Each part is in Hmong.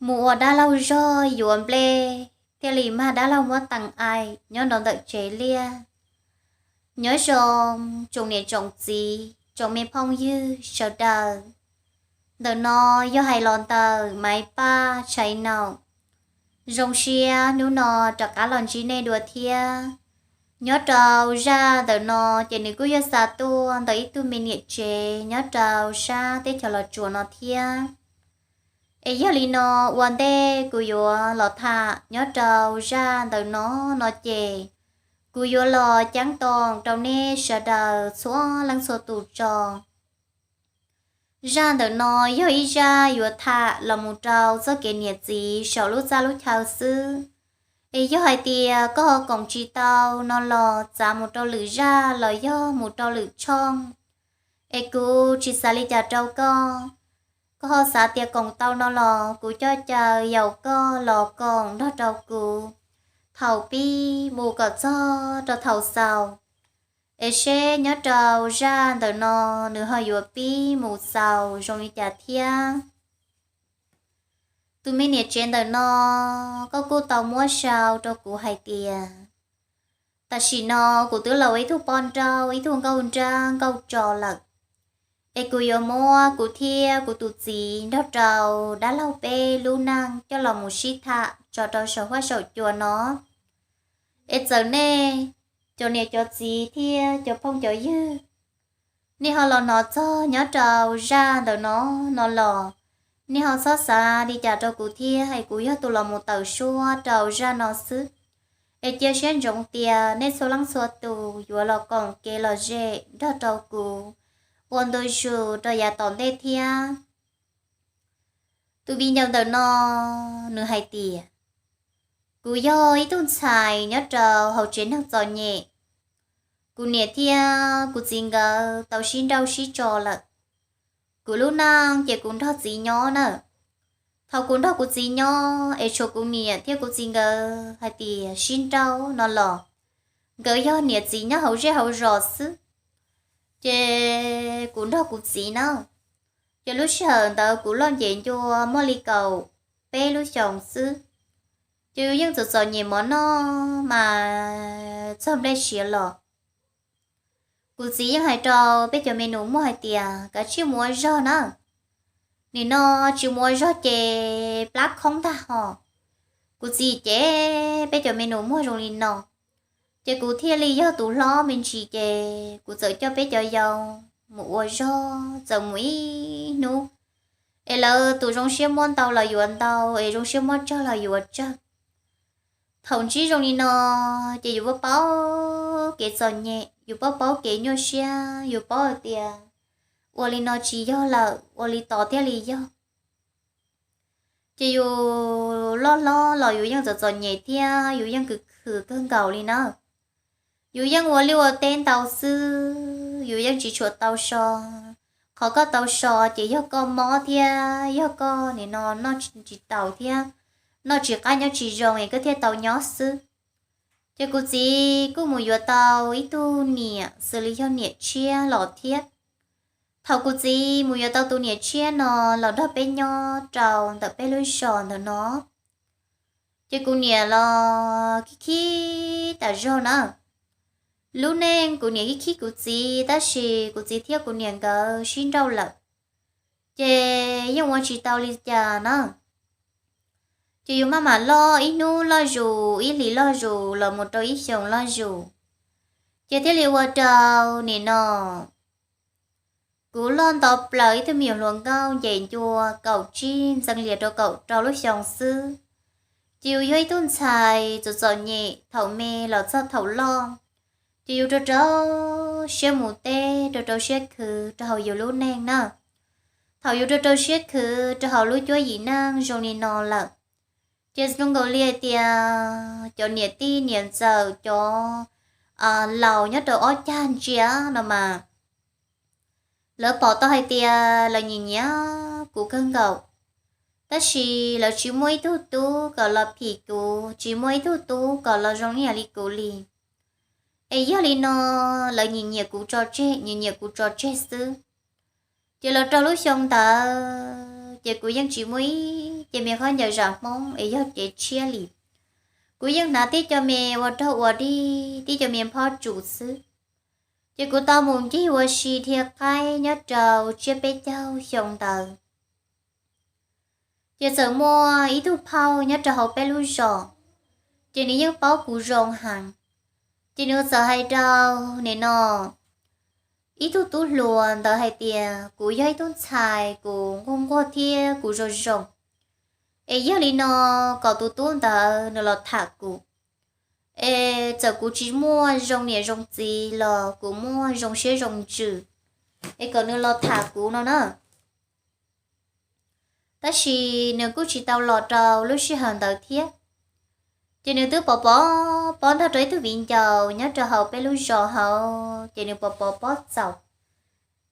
mus ua dab laug zog yuav nplej, thiaj li mag dab laug muab tees aim nyob rau ntawm tsev liaj. Nyob zoo tsoom niam tsoom txiv tsoom me phooj ywg sawv daws, ntawm no yog hais los ntawm Maiv Paj Tshais Naum. Zoo siab hnub no rov qab los ntsib nej dua thiab. Nyob rau zaj ntawm no ces nws kuj yog xa tuaj ntawm ib tug me niam tsev nyob rau sab teb chaws Los Tsuas no thiab. Es yog li no, ua ntej kuv yuav los tham nyob rau zaj ntawm no no ces, kuv yuav los ceeb toom rau nej sawv daws txhua leej txhua tus tso. Zaj ntawm no yog ib zaj yuav tham los mus rau txoj kev niam txiv saum lub txaj lub chaw xwb. Es yog hais tias koj ho koom tsis tau no los txav mus rau lwm zaj los yog mus rau lwm tshooj, es kuv tsis xav li cas rau koj. Koj ho xav tias koom tau no los kuv coj caw yaum koj los koom nrog rau kuv thaum pib mus kom txog rau thaum xaus. Es seb nyob rau zaj ntawm no nws ho yuav pib mus xaus zoo li cas thiab. Tus me niam tsev ntawm no, koj kuj tau muab sau rau kuv hais tias, tam sim no kuv twb los ua ib tug poj nrauj, ib tug nkauj nrab nkauj tso lawm. Es kuv yuav muab kuv thiab kuv tus txiv nrog rau dab laug peb lub neej coj los mus sib tham tso rau saum huab saum cua no. Es txawm nej cov niam cov txiv thiab cov phooj cov ywg, nej ho los hnov txog nyob rau zaj ntawm no no los, nej ho txhob xav li cas rau kuv thiab, es kuv yog tus los mus tawm suab rau zaj no xwb. Es cia siab ntsoov tias nej txhua leej txhua tus yuav los koom kev lom zem nrog rau kuv ua ntu zus rau yav tom ntej thiab. Tus viv ncaus ntawm no, nws hais tias, kuv yog ib tug ntxhais nyob rau hauv tsev neeg txom nyem. Kuv niam thiab kuv txiv nkawd tau sib nrauj sib tso lawm. Kuv lub neej ces kuv nrog txiv nyob na. Thaum kuv nrog kuv txiv nyob es tshuav kuv niam thiab kuv txiv nkawd hais tias sib nrauj no los, nkawd yog niam txiv nyob hauv zej hauv zos xwb. Ces kuv nrog kuv txiv na, ces lub sij hawm ntawd kuv loj ncev ncua muaj li kaum peb lub xyoos xwb. Ces yus yeej txom txom nyem mov noj mas txog nplej siav los. Kuv txiv yeej hais rau peb cov me nus muag hais tias kav tsij mus ua zog na, nim no tsis mus ua zog ces plab khoob ntag hos. Kuv txiv cem peb cov me nus muag zoo li no, ces kuv thiaj li yog tus hlob me ntsis ces kuv txawm coj peb cov yau mus ua zog, txawm mus ib hnub es lawv tus zoo siab muab ntau los yuav ntau, es zoo siab muab tsawg los yuav tsawg. Thaum ntsib zoo li no ces yus paub paub kev txom nyem, yus paub paub kev nyuaj siab, yus paub hais tias ua li no tsis yog lawm, ua li tos thiaj li yog. Ces yus loj hlob los yus yeej txom txom nyem thiab yus yeej khwv khwv kawg nkaus li na. Yus yeej ua liaj ua teb ntau xwb, yus yeej tsis tshua tau so. Qhov koj tau so ces yog koj mob thiab yog koj nim no noj tsis taus thiab noj tsis qab nyob tsis zoo es koj thiaj tau nyob xwb. Ces kuv txiv kuj mus yuav tau ib tug niam xws li yog niam tshiab los thiab. Thaum kuv txiv mus yuav tau tus niam tshiab no los nrog peb nyob rau ntawm peb lub zos ntawm no, ces kuv niam los khib khib tas zog na. Lub neej kuv niam khib khib kuv txiv tab sis kuv txiv thiab kuv niam nkawd sib nrauj lawm, ces yeej ua tsis tau li cas na. Ces yus maj mam loj, ib hnub loj zus, ib hlis loj zus los mus rau ib xyoos loj zus, ces thiaj li ua rau nim no kuv loj nto plaws ib tug me nyuam hluas nkauj ncees ncua kaum tsib ntxeev lias rau kaum rau lub xyoo xwb. Ces yus yog ib tug ntxhais txom txom nyem thaum me los txog thaum loj, ces yus rau rau siab mus teb, rau rau siab khwv rau hauv yus lub neej na. Thaum yus rau rau siab khwv rau hauv lub cuab yim neej zoo li no lawm, ces zoo nkaus li hais tias cov niam tij niam ntxawm, cov laus nyob rau ob cag ntsia no mas, lawv pom tau hais tias lawv nyiam nyiam kuv kawg nkaus, tab sis lawv tsis muaj ib tug tub kom los phim kuv, tsis muaj ib tug tub kom los zoo ib yam li kuv li. Es yog li no, lawv nyiam nyiam kuv tso tseg, nyiam nyiam kuv tso tseg xwb. Ces los rau lub xyoo ntawd ces kuv yeej tsis muaj ib ces me khaub ncaws zam Hmoob es yog cev tshiab li. Kuv yeej hnav tib co me ua raug ua dig, tib co me phob tsum xwb. Ces kuv tau mus ncig ua si dhia qaib nyob rau tsiab peb caug xyoo ntawd. Ces txawm muaj ib tug phauj nyob rau hauv peb lub zos, ces nws yeej paub kuv zoo heev. Ces nws txawm hais rau nim no ib tug tub hluas ntawd hais tias kuv yog ib tug ntxhais kuv nquag nquag thiab kuv zoo zoo, es yog li no kom tus tub ntawd nws los tham kuv, es txawm kuv tsis muaj zoo niam zoo txiv los kuv muaj zoo siab zoo ntsws, es kom nws los tham kuv no na. Tab sis nws kuj tsis tau los rau lub sij hawm ntawd thiab. Ces nws twb pov pov pob nrog rau ib tug viv ncaus nyob rau hauv peb lub zos hauv, ces nws pov pov pob txaus.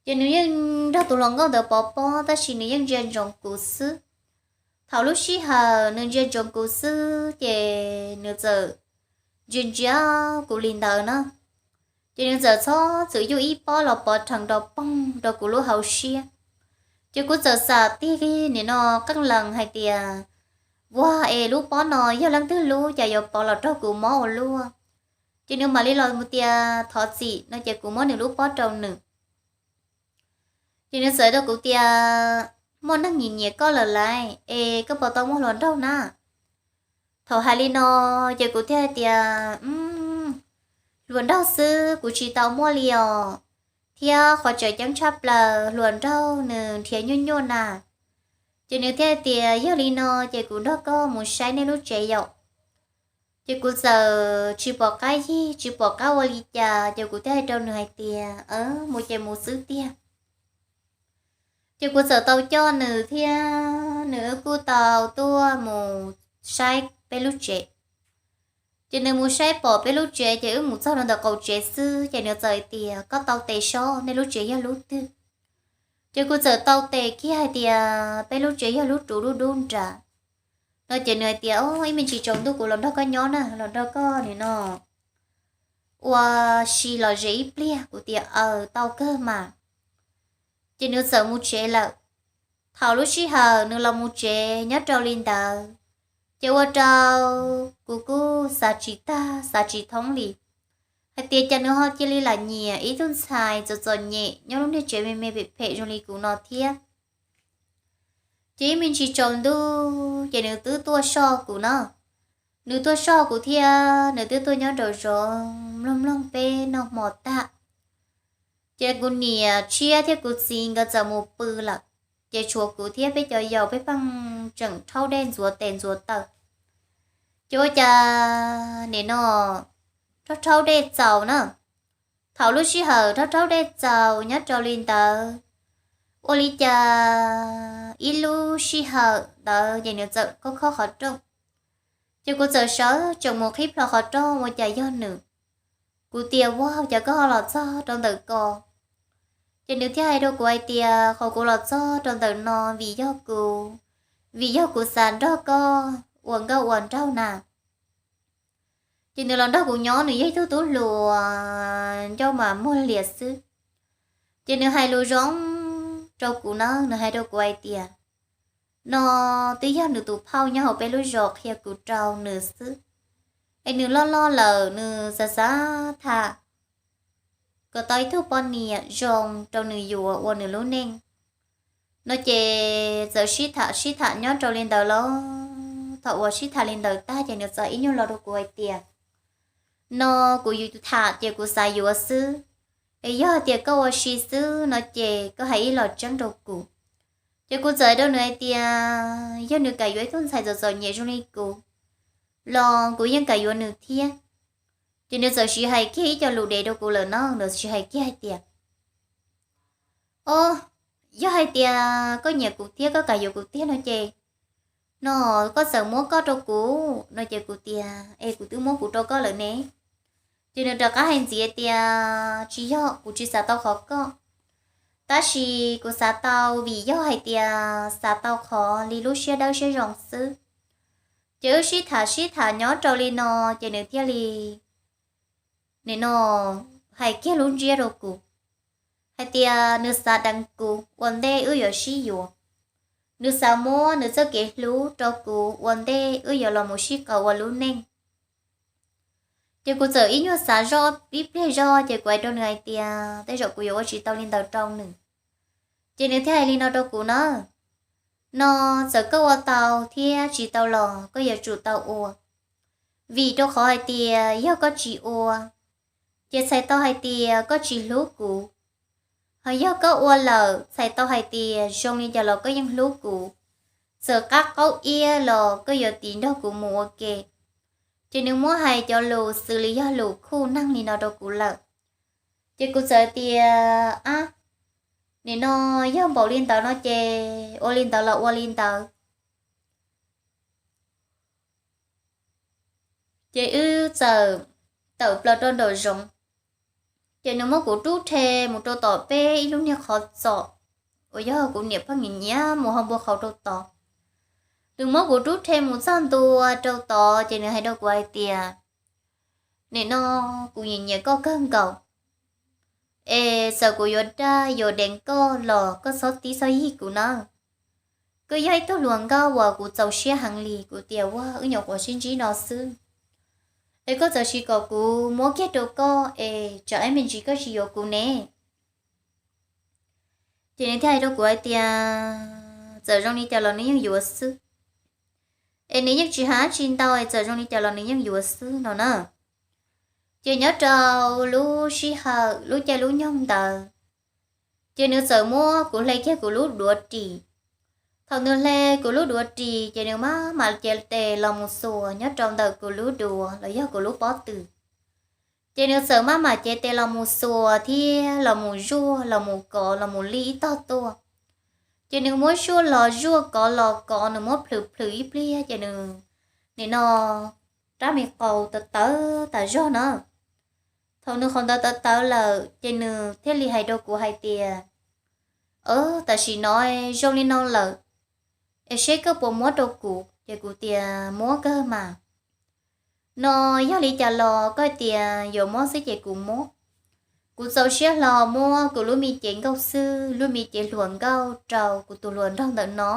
Ces nws yeej nrog tus hluas nkauj ntawd pov pob tab sis nws yeej ntsia ntsoov kuv xwb. Thaum lub sij hawm nws ntsia ntsoov kuv xwb ces nws txawm ntsia ntsia kuv li ntawd na. Ces nws txawm txhob txwm yuj ib pob los pov rhees rau poog rau kuv lub hauv siab. Ces kuv txawm xam tig nim no qeej lees hais tias, vag es lub pob no yog leej twg lub cas yuav pov los raug kuv mob ua luaj. Ces nws mam li los mus tias thov txim no ces kuv muab nws lub pob rau nws. Ces nws txawm hais rau kuv tias, muaj neeg nyiam nyiam koj lawm lauj, es koj puas tau muaj hluas nraug na? Thaum hais li no ces kuv thiaj hais tias, hluas nraug xwb kuv tsis tau muaj li os, thiab qhov tseem ceeb tshaj plaws hluas nraug nws nrhiav nyuaj nyuaj na. Ces nws thiaj hais tias, yog li no ces kuv nrog koj mus saib nej lub tsev yom. Ces kuv txawm tsis pom qab yig tsis pom qab ua li cas ces kuv thiaj hais rau nws hais tias, mus ces mus xwb tiag. Ces kuv txawm tau coj nws thiab nws wb kuj tau tuaj mus saib peb lub tsev. Ces nws mus saib pom peb lub tsev ces wb mus txog rau ntawm qaum tsev xwb ces nws txawm hais tias, koj tau tes sob nej lub tsev yog lub twg. Ces kuv txawm tau tes kiag hais tias, peb lub tsev yog lub ruv dub dub nrad no. Ces nws hais tias, o, ib me ntsis tsaus ntuj kuv los nrog koj nyob na, los nrog koj nim no ua si los ze ib pliag. Kuv tias, aws, tau kawg mas. Ces nws txawm mus tsev lawm. Thaum lub sij hawm nws los mus tsev nyob rau li ntawd, ces ua rau kuv kuj xav tsis tag xav tsis thoob li, hais tias cas nws ho cia li lam nyiam ib tug ntxhais txom txom nyem nyob lub niag tsev me me phem phem zoo li kuv no thiab. Ces ib me ntsis tsaus ntuj ces nws twb tuaj soj kuv na. Nws tuaj soj kuv thiab nws twb tuaj nyob nraum zoov mloog mloog peb noj hmo tag. Ces kuv niam tshiab thiab kuv txiv nkawd txawm mus pw lawm, ces tshuav kuv thiab peb cov yaus peb pheej tseem rhaub dej ntxuav tes ntxuav taw. Ces ua cas nim no rhaub rhaub dej txaus na. Thaum lub sij hawm rhaub rhaub dej txaus nyob rau li ntawd, ua li cas ib lub sij hawm ntawd ces nws txawm khob khob qhov rooj. Ces kuv txawm sawv tsees mus qhib plho qhov rooj ua cas yog nws. Kuv tias, vag, cas koj ho los txog rau ntawm ko? Ces nws thiaj hais rau kuv hais tias, qhov kuv los txog rau ntawm no vim yog kuv, vim yog kuv xav nrog koj ua nkauj ua nraug na. Ces nws los nrog kuv nyob, nws yog ib tug tub hluas ncauj mas muag lias xwb. Ces nws hais lus zoo rau kuv na, nws hais rau kuv hais tias, no twb yog nws tus phauj nyob hauv peb lub zos qhia kuv rau nws xwb. Es nws loj loj lawm nws xav xav tham kom tau ib tug poj niam zoo rau nws yuav ua nws lub neej no. Ces txawm sib tham sib tham nyob rau li ntawd los, thaum uas sib tham li ntawd tag ces nws txawm ib nyuag los rau kuv hais tias, no kuv yuav tham ces kuv xav yuav xwb, es yog tias koj ua si xwb no ces koj hais ib los tseeb rau kuv. Ces kuv txawm hais rau nws hais tias, yog nws kam yuav ib tug ntxhais txom txom nyem zoo li kuv los kuv yeej kam yuav nws thiab. Ces nws txawm siv hais kiag ib co lus dev rau kuv lawm no, nws siv hais kiag hais tias, o, yog hais tias koj nyiam kuv thiab koj kam yuav kuv tiag no ces, no koj txawm muab koj rau kuv no. Ces kuv tias, es kuv twb muab kuv rau koj lawm ne. Ces nws rov qab hais ntxiv tias, tsis yog, kuv tsis xav tau qhov koj, tab sis kuv xav tau vim yog hais tias xav tau qhov li lub siab dawb siab zoo xwb. Ces wb sib tham sib tham nyob rau li no, ces nws thiaj li nim no hais kiag lub ntsiab rau kuv hais tias nws xav deev kuv ua ntej wb yuav sib yuav. nws xav muab nws txoj kev hlub rau kuv ua ntej wb yuav los mus sib qawm ua lub neej. Ces kuv txawm ib nyuag xav zoj ib pliag zog ces kuv hais rau nws hais tias tej zaum kuv yuav ua tsis tau li ntawd rau nws. Ces nws thiaj hais li no rau kuv na, no txawm koj ua tau thiab tsis tau los koj yuav tsum tau ua, vim rau qhov hais tias yog koj tsis ua ces txhais tau hais tias koj tsis hlub kuv, ho yog koj ua lawm txhais tau hais tias zoo li cas los koj yeej hlub kuv, txawm qab qaub iab los koj yuav tiv nrog kuv mus ua ke. Ces nws muab hais cov lus xws li yog lus khuj neeg li no rau kuv lawm. Ces kuv txawm tias ab, nim no yog npaum li ntawd no ces ua li ntawd los ua li ntawd. Ces wb txawm tawm plaws rau nraum zoov, ces nws muab kuv rub rhe mus rau tom peb ib lub niag qhov txos uas yog kuv niam pheej nyiam nyiam mus hau npua qhauv rau tod. Nws muab kuv rub rhe mus txog ntua rau tod ces nws hais rau kuv hais tias nim no kuv nyiam nyiam koj kawg nkaus, es txawm kuv yuav daj yuav deev koj los koj txhob tib txhob yig kuv na. Koj yog ib tug hluas nkauj uas kuv txaus siab heev li. Kuv tias ua wb nyuam qhuav sib ntsib no xwb, es koj txawm sis kom kuv muab kiag rau koj es tsam ib me ntsis koj tsis yuav kuv ne. Ces nws thiaj hais rau kuv hais tias txawm zoo li cas los nws yeej yuav xwb, es nws yeej tsis hais dab tsi ntau es txawm zoo li cas los nws yeej yuav xwb no na. Ces nyob rau lub sij hawm lub caij lub nyoog ntawd, ces nws txawm muab kuv hle kiag kuv lub duav ris. Thaum nws hle kuv lub duav ris ces nws maj mam cev tes los mus xuas nyob rau ntawm kuv lub duav los yog kuv lub pob tw. Ces nws txawm maj mam cev tes los mus xuas thiab los mus zuaj los mus kov los mus li ib tog tuaj. Ces nws muab zuaj los zuaj kov los kov, nws muab plhws plhws ib pliag ces nws nim no rab me qau tawv tawv tas zog na. Thaum nws qhov ntawd tawv tawv lawm ces nws thiaj li hais rau kuv hais tias, tam sim no zoo li no lawm, es seb koj puas muab rau kuv. Ces kuv tias muab kawg mas, no yog li cas los koj tias yuav muab xwb ces kuv muab. Kuv txaus siab hlo muab kuv lub me cev nkauj xwb, lub me cev hluas nkauj rau kuv tus hluas nraug ntawm no.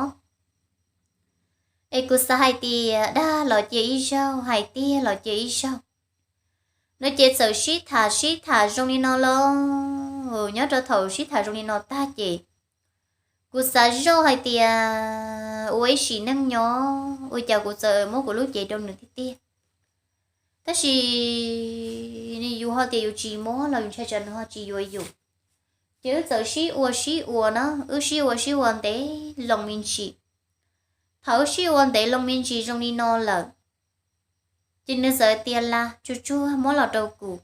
Es kuv xav hais tias dag los cia ib zaug, hais tiag los cia ib zaug no ces txawm sib tham sib tham zoo li no lauj. Nyob rau thaum sib tham zoo li no tag ces kuv xav zoj hais tias ua ib sim neej nyob ua cas kuv txawm muab kuv lub cev rau nws tiag tiag. Tab sis nws yus ho tias yus tsis muab los yus ntshai tsam nws ho tsis yuav yus. Ces wb txawm sib ua sib ua na, wb sib ua sib ua ntev loo me ntsis. Thaum wb sib ua ntev loo me ntsis zoo li no lawm, ces nws txawm tias las tsuag tsuag muab los rau kuv,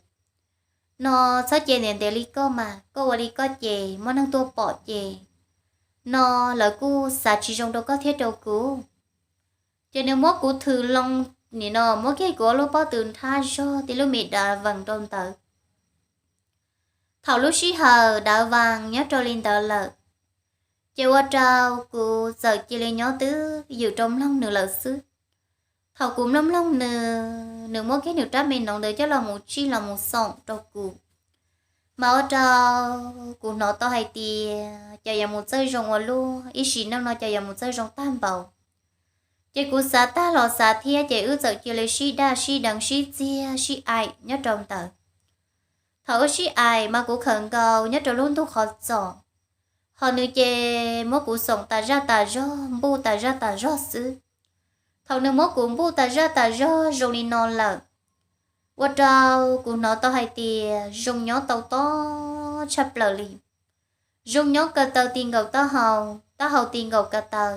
no txhob cia ntev ntev li koj mas, koj ua li koj ces muaj neeg tuaj pom ces no lawv kuj xav tsis zoo rau koj thiab rau kuv. Ces nws muab kuv thws loo, nim no muab kiag kuv ob lub pob tw nrhab zog tib lub me dav vees rau ntawd. Thaum lub sij hawm dav vees nyob rau li ntawd lawm, ces ua rau kuv txawm cia li nyob twb ywm rau mloog nws lawm xwb. Thaum kuv mloog mloog nws, nws muab kiag nws rab me noov ntawd coj los mus tsij los mus xoom rau kuv, mas ua rau kuv hnov tau hais tias cas yuav mus txawj zoo ua luaj, ib sim neej no cas yuav mus txawj zoo tag npaum. Ces kuv xav tag los xav thiab ces wb txawm cia li sib daj sib deev sib txiag sib aim nyob rau ntawd. Thaum wb sib aim mas kuv khawm nkaus nyob rau lub ntug qhov txos, ho nws ces muab kuv xoom tas zaj tas zog, npuj tas zaj tas zog xwb. Thaum nws muab kuv npuj tas zaj tas zog zoo li no lawm, ua rau kuv hnov tau hais tias zoo nyob tau tob tshaj plaws li. Zoo nyob ko taw ti nkaus taub hau, taub hau ti nkaus ko taw,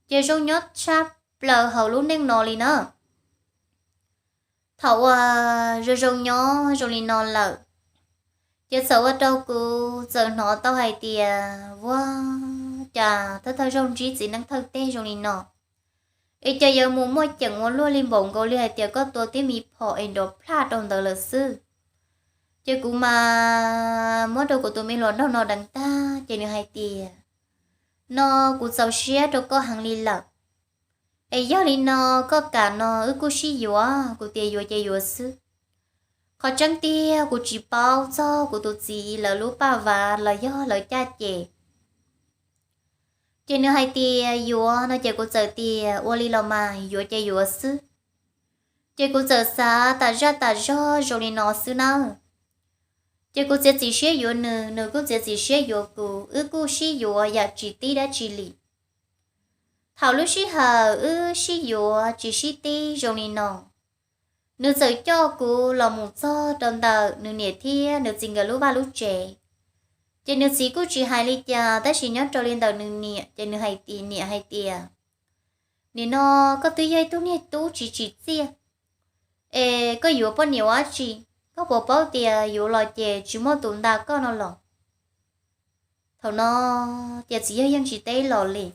ces zoo nyob tshaj plaws hauv lub neej no li na. Thaum uas zoo zoo nyob zoo li no lawm, ces txawm ua rau kuv txawm hnov tau hais tias ua cas thawj thawj zaug ntsib txiv neej thawj teg zoo li no, es cas yuav mus muaj ceem ua luaj li npaum nkaus li hais tias koj tua tib me phom es nrov plhaj rau ntawd lawm xwb. Ces kuv mas muab rau kuv tus me hluas nraug no deev tag ces nws hais tias, no kuv txaus siab rau koj heev li lawm, es yog li no koj kam no wb kuj sib yuav. Kuv tias yuav ces yuav xwb. Qhov tseeb tiag kuv tsis paub txog kuv tus txiv lawv lub paj vav los yog lawv caj ces. Ces nws hais tias yuav no ces kuv txawm tias ua li los mas yuav ces yuav xwb. Ces kuv txawm xav tas zaj tas zog zoo li no xwb nawb. Ces kuv txiav txim siab yuav nws, nws kuj txiav txim siab yuav kuv, wb kuj sib yuav yam tsis tib dab tsi li. Thaum lub sij hawm wb sib yuav tsis sib tib zoo li no, nws txawm coj kuv los mus txog rau ntawm nws niam thiab nws txiv nkawd lub vaj lub tsev. Ces nws txiv kuj tsis hais li cas, tab sis nyob rau li ntawm nws niam ces nws hais tias, niam hais tias, nim no koj twb yog ib tug niag tub tsis tsim txiaj, es koj yuav poj niam ua dab tsi? Koj puas paub tias yuav los ces tsis muaj tus nta koj no los? Thaum no ces txiv yawg yeej tsis teb los li,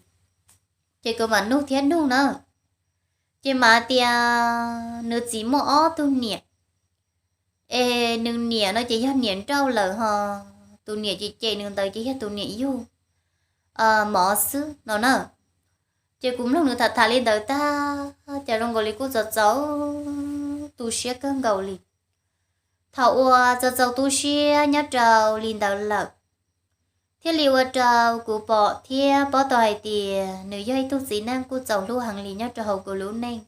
ces kuv mam nug thiab nug na. Ces mam tias nws txiv muaj ob tug niam, es nws niam no ces yog niam nrauj lawm ho, tus niam cem cem nws ntawd ces yog tus niam yug mov xwb no na. Ces kuv mloog nws tham tham li ntawd tag, cas zoo nkaus li kuj txaus txaus tu siab kawg nkaus li. Thaum uas txaus txaus tu siab nyob rau li ntawd lawm, thiaj li ua rau kuv pom thiab paub tau hais tias nws yog ib tug txiv neej kuj txaus hlub heev li nyob rau hauv kuv lub neej.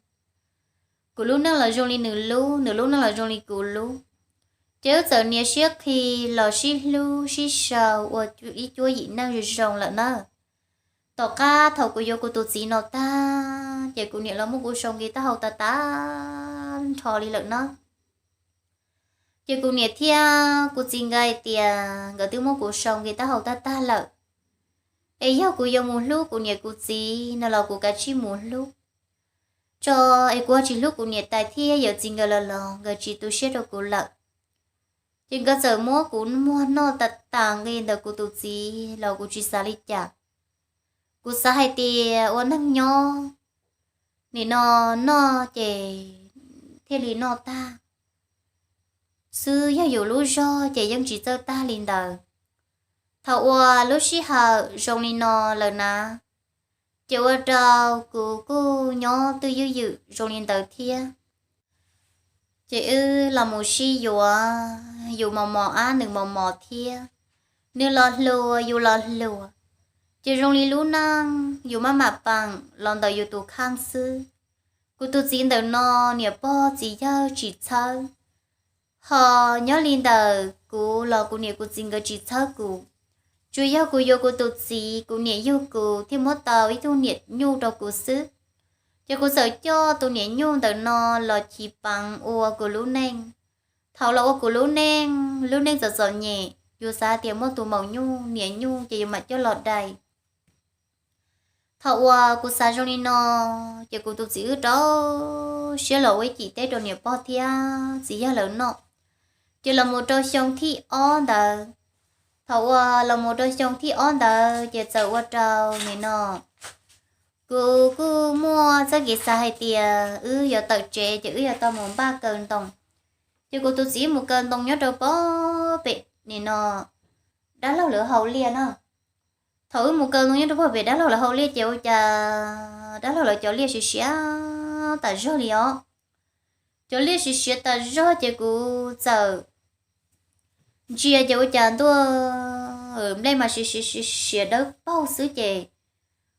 Kuv lub neej los zoo li nws lub, nws lub neej los zoo li kuv lub. Ces wb txawm nias siab qhi los sib hlub sib sau ua ib cuab yim neej zoo zoo lawm na. Tom qab thaum kuv yuav kuv tus txiv no tag, ces kuv niam los muab kuv sau nqi taub hau tag tag nrho li lawm na. Ces kuv niam thiab kuv txiv nkawd hais tias nkawd twb muab kuv sau nqi taub hau tag tag lawm, es yog kuv yuav mus hlub kuv niam kuv txiv no los kuv kav tsij mus hlub tso, es kuv ho tsis hlub kuv niam tais thiab yawm txiv nkawd lawm los nkawd tsis tu siab rau kuv lawm. Ces nkawd txawm muab kuv muag noj tas tas nqi ntawm kuv tus txiv los kuv tsis xav li cas. Kuv xav hais tias ua neeg nyob nim no noj ces thiaj li noj tag xwb, yog yus lub zog ces yeej tsis txawj tag li ntawd. Thaum uas lub sij hawm zoo li no lawm na, ces ua rau kuv kuj nyob twj ywm ywm zoo li ntawd thiab. Ces wb los mus sib yuav, yus mos mos ab nws mos mos thiab, nws los hluas yus los hluas, ces zoo li lub neej yus maj mam peem los ntawm yus tus kheej xwb. Kuv tus txiv ntawm no niam pog txiv yawg tsis txhawb, ho nyob li ntawm kuv los kuv niam kuv txiv nkawd tsis txhawb kuv. Tsuas yog kuv yuav kuv tus txiv, kuv niam yug kuv thiaj muab tau ib tug niam nyuj rau kuv xwb. Ces kuv txawm coj tus niam nyuj ntawm no los chiv peev ua kuv lub neej. Thaum los ua kuv lub neej, lub neej txom txom nyem, yus xav tias muaj tus maum nyuj niam nyuj ces yus mam coj los dai. Thaum uas kuv xav zoo li no, ces kuv tus txiv wb rau siab los ua ib cim teb rau niam pog thiab txiv yawg lawv noj. Ces los mus rau xyoo thib ob ntawd, thaum uas los mus rau xyoo thib ob ntawd ces txawm ua rau nim no kuv kuj muaj txoj kev xav hais tias wb yuav tawm tsev ces wb yuav tau mus npaj kaw ntoo. Ces kuv tus txiv mus kaw ntoo nyob rau pog pem nim no dab laug lawv hau liaj na. Thaum wb mus kaw ntoo nyob rau pog pem dab laug lawv hau liaj ces ua cas dab laug lawv cov liaj siav siav tas zog li os. Cov liaj siav siav tas zog ces kuv txawm ntsia ces ua cas ntuj, nplej mas siav siav siav siav dawb paug xwb ces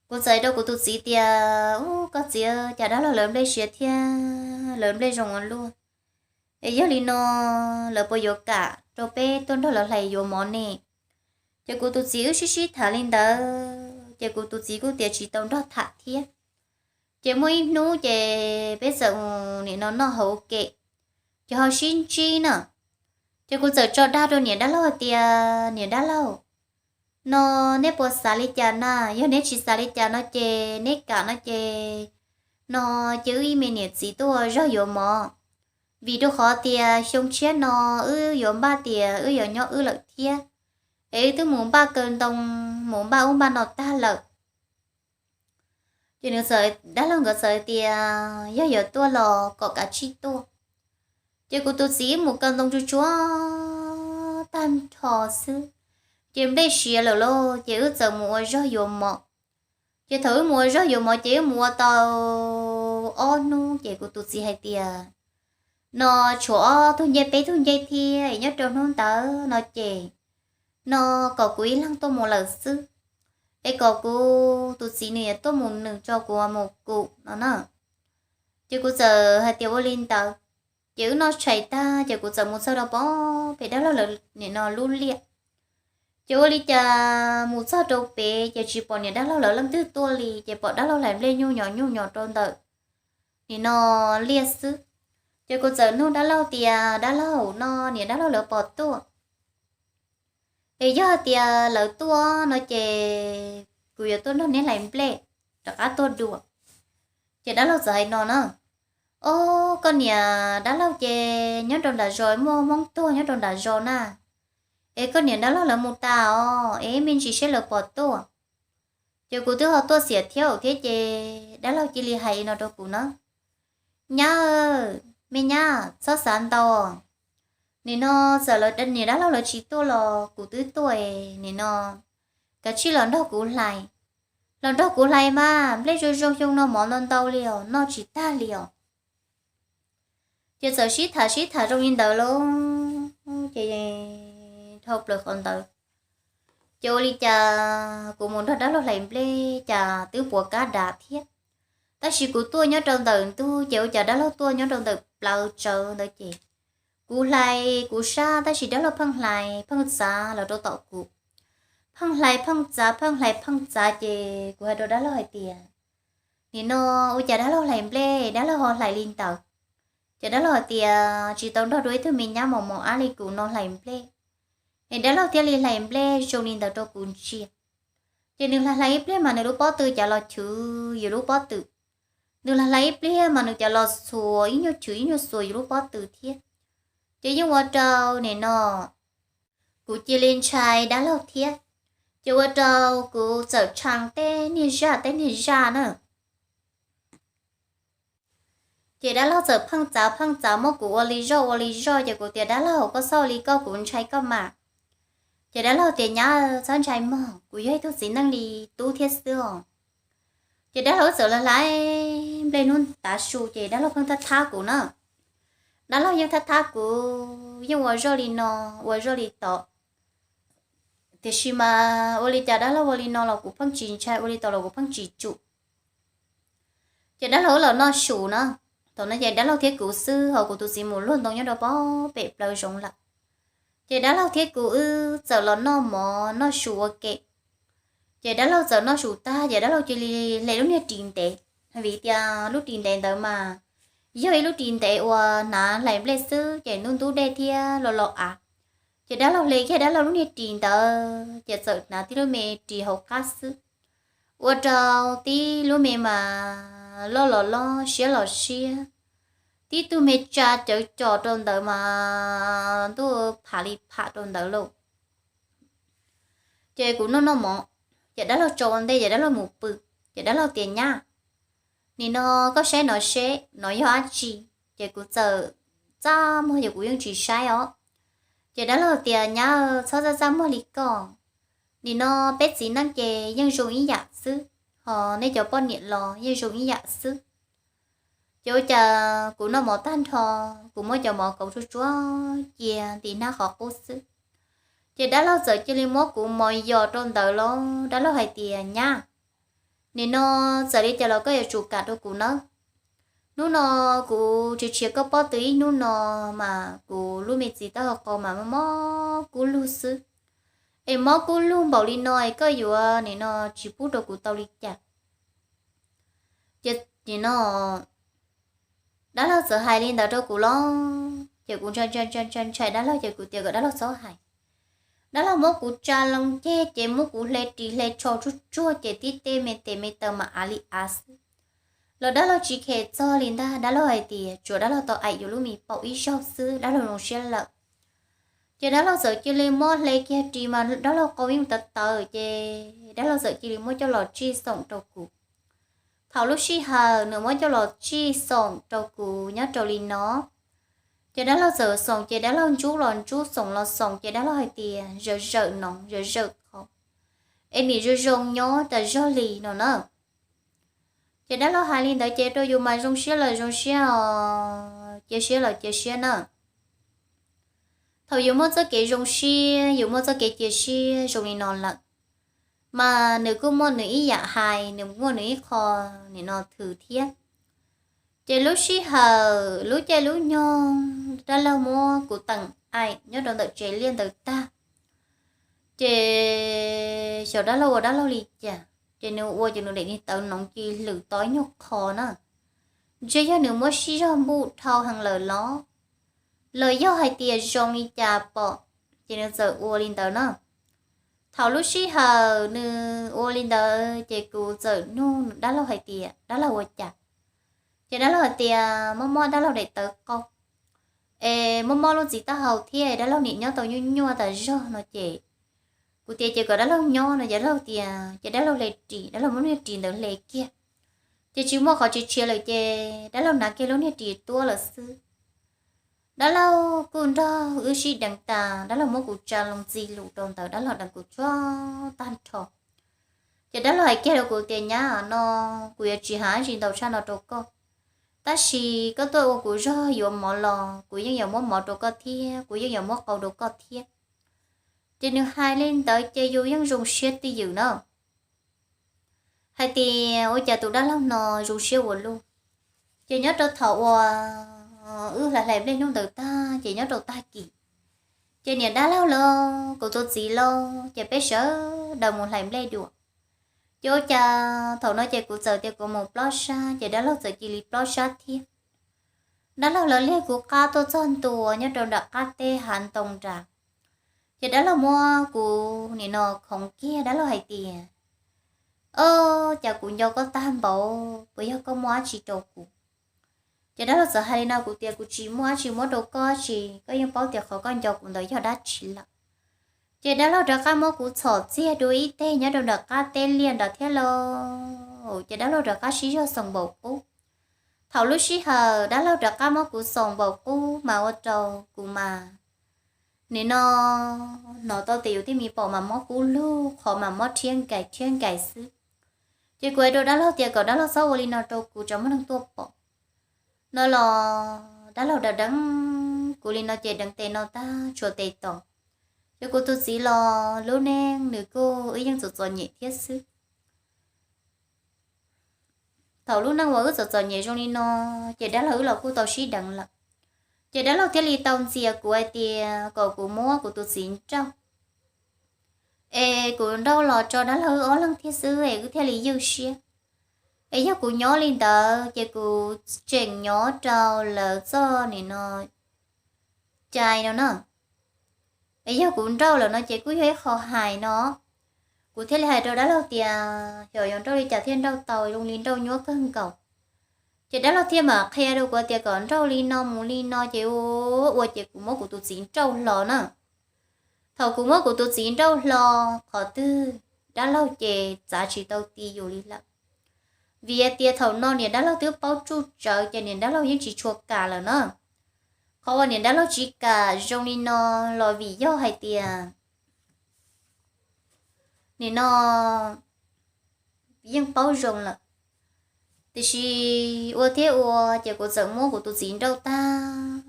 kuv txawm rau kuv tus txiv tias, Ub, koj txiv, cas dab laug lawv nplej siav thiab lawv nplej zoo ua luaj, es yog li no lawv puas yuav kam rau peb tuaj nrog lawv hlais yuav mov ne? Ces kuv tus txiv wb sib sib tham li ntawd ces kuv tus txiv kuj tias tsis tau nrog tham thiab. Ces muaj ib hnub ces peb txawm mus nim no noj hauv kem, ces ho sib ntsib na. Ces kuv txawm tso dag rau niam dab laug tias, Niam dab laug, no neb puas xav li cas na? Yog neb tsis xav li cas no ces neb kam no ces, no ces wb ib me niam txiv tuaj ua zog yuav mov, vim rau qhov tias xyoo tshiab no wb yuav npaj tias wb yuav nyob wb lawm thiab, es wb twb mus npaj kaw ntoo, mus npaj ub npaj no tag lawm. Ces nws txawm, dab laug nkawd txawm tias yog yuav tuaj los kom kav tsij tuaj. Ces kuv tus txiv wb mus kaw ntoo tsuag tsuag tag nrho xwb, ces nplej siav lawm lauj, ces wb txawm mus ua zog yuav mov. Ces thaum wb mus ua zog yuav mov ces wb mus ua tau ob hnub ces kuv tus txiv hais tias, no tshuav ob tug ncej peb tug ncej thiab es nyob rau hnub ntawd no ces, no kom kuv ib leeg tuaj mus lawm xwb. es kom kuv tus txiv nws yuav tuaj mus nws tso kuv mus kuv no na. Ces kuv txawm hais tias ua li ntawd. Ces wb noj tshais tag ces kuv txawm mus txog rau pem dab laug lawv nim no lub liaj. Ces ua li cas mus txog rau pem ces tsis pom niam dab laug lawv leej twg tuaj li, ces pom dab laug hlais nplej nyuj nyos nyuj nyos rau ntawm nim no liaj xwb. Ces kuv txawm nug dab laug tias, dab laug, no niam dab laug lawv puas tuaj? Es yog tias lawv tuaj no ces kuv yuav tuaj nrog neb hlais nplej rov qab tuaj dua. Ces dab laug txawm hais no na, o, koj niam dab laug ces nyob rau nram zos, muaj hmoob tuag nyob rau nram zos na, es koj niam dab laug lawv mus tas os, es me ntsis seb lawv puas tuaj. Ces kuv twb ho tuaj xiam thiab thiab ces dab laug cia li hais li no rau kuv na, nyab, me nyab txhob xav ntau, nim no txawm lawv niam dab laug lawv tsis tuaj los kuv twb tuaj, nim no kav tsij los nrog kuv hlais. Los nrog kuv hlais mas nplej zoo zoo xyoo no mov ntau ntau li os, noj tsis tag li os. Ces txawm sib tham sib tham zoo li ntawd lauj, ces dhau plaws qhov ntawd. Ces ua li cas kuv mus nrog dab laug hlais nplej cas twb puas kab dav thiab. Tab sis kuv tuaj nyob rau ntawm ntug ces ua cas dab laug tuaj nyob rau ntawm plawv tsawv ntawd ces kuv hlais kuv sab tab sis dab laug pheej hlais pheej txav los rau tom kuv. Pheej hlais pheej txav, pheej hlais pheej txav ces kuv hais rau dab laug hais tias, nim no ua cas dab laug hlais nplej dab laug ho hlais li ntawd? Ces dab laug hais tias tsis tau nrog dua ib tug me nyab mos mos ab li kuv no hlais nplej, es dab laug thiaj li hlais nplej zoo li ntawd rau kuv ntsia. Ces nws hlais hlais ib pliag mas nws lub pob tw cas los chwv yus lub pob tw. Nws hlais hlais ib pliag mas nws cas los xuas ib nyuag chwv ib nyuag xuas yus lub pob tw thiab. Ces yeej ua rau nim no kuv cia li ntshai dab laug thiab. Ces ua rau kuv txawm tshee tej niag zaj tej niag zaj na. Ces dab laug txawm pheej txav pheej txav muab kuv ua li zoj ua li zoj ces kuv tias, dab laug, koj txhob ua li koj, kuv ntshai koj mas. Ces dab laug tias, nyab, txhob ntshai mog, kuv yog ib tug txiv neej li tub thiab xwb os. Ces dab laug txawm hlais nplej hnub tav su ces dab laug pheej thab thab kuv na. Dab laug yeej thab thab kuv, yeej ua zoj li no ua zoj li tod. Tiam sis mas ua li cas dab laug ua li no los kuv pheej tsis ntshai, ua li tod los kuv pheej tsis tsum. Ces dab laug wb los noj su na. Thaum no ces dab laug thiab kuv xwb, ho kuv tus txiv mus luaj ntoo nyob rau pem plawv zoov lawm. Ces dab laug thiab kuv wb txawm los noj mov noj su ua ke. Ces dab laug txawm noj su tag ces dab laug cia li hle lub niag ris ntev, vim tias lub ris ntev ntawd mas yog ib lub ris ntev uas hnav hlais nplej xwb ces ntub ntub dej thiab los los av. Ces dab laug hle kiag dab laug lub niag ris ntawd ces txawm hnav tib lub me ris hauv qab xwb, ua rau tib lub me mas loj los loj siab los siab, tib tug me tsa cawv cos rau ntawd mas ntuj pham li pham rau ntawd lauj. Ces kuv noj noj mov, ces dab laug tso ua ntej ces dab laug mus pw. Ces dab laug tias, nyab, nim no koj saib no seb no yog dab tsi. Ces kuv txawm txaj muag ces kuv yeej tsis saib os. Ces dab laug tias, nyab, txhob txaj txaj muag li koj, nim no peb txiv neej ces yeej zoo ib yam xwb, ho nej cov poj niam los yeej zoo ib yam xwb. Ces ua cas kuv noj mov tag nrho, kuv muab cov mov kauv tsuag tsuag cia ntim hnab qhov qub xwb. Ces dab laug txawm cia li muab kuv mos yos rau ntawd lauj, dab laug hais tias, nyab, nim no txawm li cas los koj yuav tsum kam rau kuv nawb. Hnub no kuv tsis tshiav koj pob tw ib hnub no mas kuv lub me txiv taub hau qau mas mob kub lug xwb. Es mob kub lug npaum li no es koj yuav nim no tsis pub rau kuv tau li cas? Ces nim no dab laug txawm hais li ntawd rau kuv lauj, ces kuv ntshai ntshai ntshai ntshai dab laug ces kuv tias kom dab laug txhob hais. Dab laug muab kuv tsa loo ceg ces muab kuv hle ris hle tsho tsuag tsuag ces tib teb me tes me taw mas av li av xwb. Los dab laug tsis khem txog li ntag, dab laug hais tias tsuav dab laug tau aim yuav lub me paum ib zaug xwb dab laug zoo siab lawm. Ces dab laug txawm cia li muab hle kiag ris mas dab laug qau yeej tawv tawv ces dab laug txawm cia li muab coj los tsij xoom rau kuv. Thaum lub sij hawm nws muab coj los tsij xoom rau kuv nyob rau li no, ces dab laug txawm xoom ces dab laug ntsub los ntsub xoom los xoom ces dab laug hais tias zawm zawm no zawm zawm qhov, es nim zoo zoo nyob tas zog li no na. Ces dab laug hais li ntawd ces rau yus mas zoo siab lawm zoo siab os, cia siab lawm cia siab na. Thaum yus muaj txoj kev zoo siab, yus muaj txoj kev cia siab zoo li no lawm, mas nws kuj muaj nws ib yam hais, nws muaj nws ib qho nim no thwm thiab. Ces lub sij hawm lub caij lub nyoog dab laug muab kuv teem aim nyob rau ntawm tsev liaj ntawd tag, ces xyov dab laug ua dab laug li cas, ces nws ua ces nws daim niag tawv noov cia li hlwm to ib nyuag qho na. Ntshe yog nws muab sib zog npuj dhau heev lawm los, los yog hais tias zoo li cas pom, ces nws txawm ua li ntawd na. Thaum lub sij hawm nws ua li ntawd ces kuv txawm nug dab laug hais tias dab laug ua cas, ces dab laug hais tias mob mob dab laug daim tawv qau, es mob mob lub txiv taub hau thiab dab laug nim nyob tau nyuaj nyuaj tas zog no ces kuv tias ces kom dab laug nyob no ces dab laug tias ces dab laug hle ris, dab laug muab niag ris ntawd hle kiag, ces tsis muaj qhov tsis tshiav lawm ces dab laug hnav kiag lub niag ris tuab lawm xwb. Dab laug kuj nrog wb sib deev tas, dab laug muab kuv tsa loo txi lus rau ntawd, dab laug deev kuv tsuag tag nrho. Ces dab laug hais kiag rau kuv tias nyab no, kuv yuav tsis hais dab tsi ntau tshaj no rau koj, tab sis koj tuaj ua kuv zog yuav mov los kuv yeej yuav muab mov rau koj thiab kuv yeej yuav muab qau rau koj thiab. Ces nws hais li ntawd ces yus yeej zoo siab twj ywm na, hais tias ua cas tus dab laug no zoo siab ua luaj. Ces nyob rau thaum uas wb hlais hlais nplej hnub ntawd tag ces nyob rau tag kis, ces niam dab laug los kuv tus txiv los ces peb sawv daws mus hlais nplej dua. Ces ua cas thaum no ces kuv txawm tias kuv mus plob sab ces dab laug txawm cia li plob sab thiab. Dab laug lawv liag kuv qab tuaj txog ntua nyob rau nram qab teb hav ntoo nrad, ces dab laug muab kuv nim no khoov kiag, dab laug hais tias, o, cas kuv nco koj tag npaum, puas yog koj muaj dab tsi rau kuv? Ces dab laug txawm hais li no, kuv tias kuv tsis muaj dab tsi muab rau koj, tsis, koj yeej paub tias qhov koj nco kuv ntawd yog dab tsi lawm. Ces dab laug rov qab muab kuv txhom txiag dua ib teg nyob rau nram qab teb liaj nrad thiab lauj. Ces dab laug rov qab sib zog xoom npaum qub. Thaum lub sij hawm dab laug rov qab muab kuv xoom npaum qub mas ua rau kuv mas nim no hnov tau tias yus tej me paum mas mob kub lug, qhov mas mob rhiab nkais rhiab nkais xwb. Ces kuv hais rau dab laug tias kom dab laug txhob ua li no rau kuv tsam muaj neeg tuaj pom no los dab laug deev deev kuv li no ces deev tes no tag tshuav tes tom. Ces kuv tus txiv los lub neej nws kuj wb yeej txom txom nyem thiab xwb. Thaum lub neej uas wb txom txom nyem zoo li no, ces dab laug wb los kuj tau sib deev lawm. Ces dab laug thiaj li tau ntxias kuv hais tias kom kuv muab kuv tus txiv nrauj, es kuv nrauj los tso dab laug wb ob leeg thiab xwb es wb thiaj li ywj siab. Es yog kuv nyob li ntawd ces kuv tseem nyob rau lawv txoj nim no cai no na. Es yog kuv nrauj lawm no ces kuj yog ib qho hais no. Kuv thiaj li hais rau dab laug tias xyov yuav nrauj li cas thiaj nrauj tau, zoo li nrauj nyuaj kawg nkaus. Ces dab laug thiaj mam qhia rau kuv tias kom nrauj li no mus li no ces ua, ua ces kuv muab kuv tus txiv nrauj hlo na. Thaum kuv muab kuv tus txiv nrauj hlo, qhov twg dab laug ces txav tsis tau ti yus li lawm. Vim hais tias thaum no niam dab laug twb paub tsuj tsawv ces niam dab laug yeej tsis tshua kam lawm na. Qhov uas niam dab laug tsis kam zoo li no los vim yog hais tias nim no yeej paub zoo lawm. Tiam sis ua thiab ua ces kuv txawm muab kuv tus txiv nrauj tag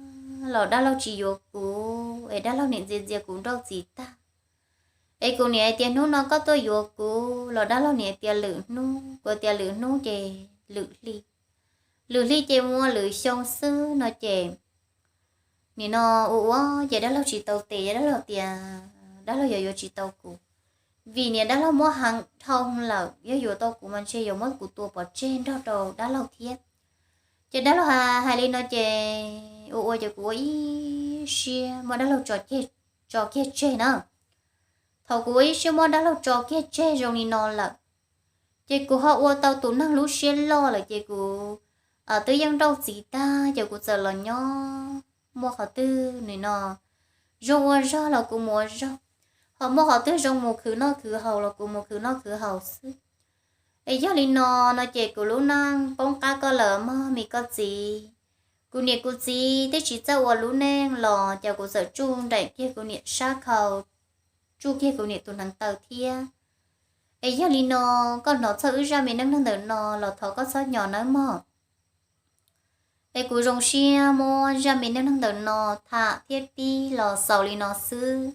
los dab laug tsis yuav kuv es dab laug niam ntxias ntxias kuv nrauj txiv tag. Es kuv niam hais tias hnub no koj tuaj yuav kuv los dab laug niam tias lwm hnub, kuv tias lwm hnub ces lwm hli. Lwm hli ces muaj lwm xyoo xwb no ces nim no ua ua ces dab laug tsis tau tes, dab laug tias dab laug yuav yuav tsis tau kuv. Vim niam dab laug muab heev dhau lawm, yog yuav tau kuv mas ntshe yuav muab kuv tua pov tseg nrog rau dab laug thiab. Ces dab laug hais li no ces ua ua ces kuv ua ib siab muab dab laug tso kiag tseg na. Thaum kuv ua ib siab muab dab laug tso kiag tseg zoo li no lawm, ces kuv ho ua tau tus neeg lub siab loj lawm ces kuv twb yeej nrauj txiv tag ces kuv txawm los nyob. Muaj qhov twg nim no zoo ua zog los kuv mus ua zog, ho muaj qhov twg zoo mus khwv noj khwv haus los kuv mus khwv noj khwv haus xwb. Es yog li no no ces kuv lub neej poob qab koj lawm mog me koj txiv. Kuv niam kuv txiv twb tsis txawj ua lub neej los ces kuv txawm tsuj nraim kiag kuv niam sab khau, tsuj kiag kuv niam tus hneev taw thiab. Es yog li no, koj hnov txog wb zaj me neej neeg ntawm no los thov koj txhob nyo nawb mog. Es kuv zoo siab muab zaj me neej neeg ntawm no tham thiab pib los xaus li no xwb.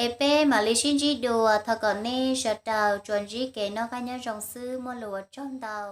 Es peb mam li sib ntsib dua, thov kom nej sawv daws tsuas ntsib kev noj qab nyob zoo xwb, muaj lus ua tsaug ntau.